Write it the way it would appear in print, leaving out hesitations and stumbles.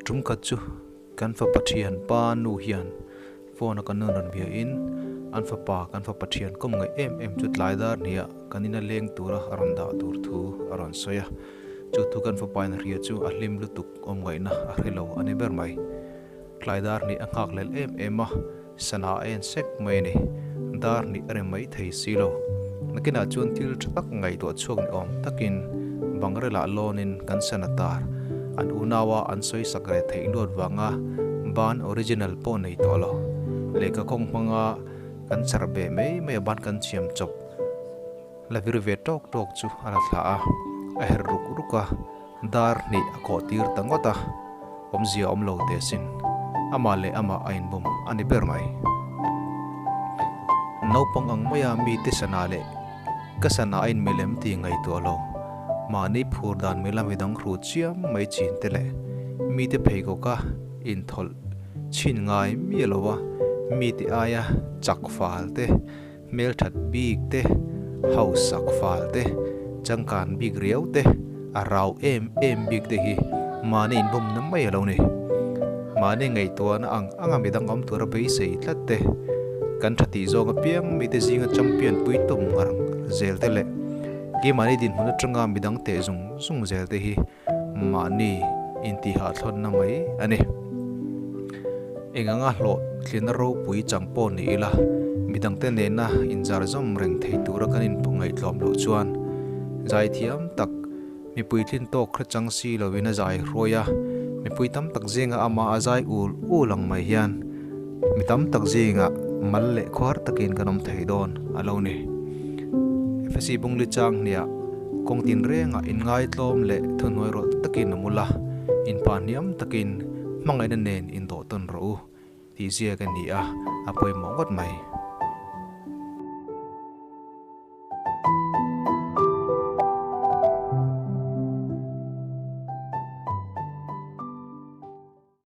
Tum khat chu kan fapa thianpa nu hian phone a kan nun rawn bia in an fapa kan fapa thian kawm ngaih em em chu tlai dar hniah kan ina leng tura a rawn dah tur thu a rawn sawi a. Chu thu kan fapa in a hria chu a hlim lutuk awm ngaihna a hre lo a ni ber mai. Tlai dar hnih a nghak lel em em a, sana a en sek mai a ni. Dar hnih a rem mai thei si lo. Nakinah chuan thil tha tak ngaihtuah chhuak ni awm takin bangrela lawnin kan sana tar an unaua an sawi sak reh theih luat vanga ban original pawh nei tawh lo. Lehkha kawng hmanga kan char beh mai mai a ban kan siam chawp. La vir ve tawk tawk chu a la thlah a, a herh ruk ruk a, dar hnih a kawh tir ta ngawt a, awmzia awm lo teh sin, amah leh amah a inbum a ni ber mai. Naupang ang maia mite sana leh ka sana a inmelem tih ngaihtuah lo, mahni phur dan mila midang hru chiam mai chin te leh mite pheikhawka inthawlh chhin ngai miah lo a, mite aia chak fal te, Hmelthat bik te, hausak fal te, changkan bik riau te, a rau em em bik te hi mahni inbawmna mai a lo ni. Mahni ngaihtuahna ang anga midang awm tura beisei tlat te, kan tha tih zawng apiang mite zinga champion pui tum ngar zel te leh keimahni dinhmun atanga midang teh zung zung zel te hi mahni intihhahthlawnna mai a ni. Eng anga hlawhtlinna ropui chang pawh ni ila, midangte nena inzar zawm reng thei tura kan inpawhngaihtlawm loh chuan zaithiam tak mipui tlin tawk hre chang si lovin a zai hruai a, mipui tam tak zinga amah a zai ul ul ang mai hian mi tam tak zingah mal leh khuar takin kan awm thei dawn a lo ni. Efesi Bungli chang hniah Kawng tinrengah inngaitlawm leh thuhnuai rawlh takin awm ula, inpa hniam takin hmangaihna nen indawh tawn rawh u tih ziak a ni a, a pawimawh ngawt mai.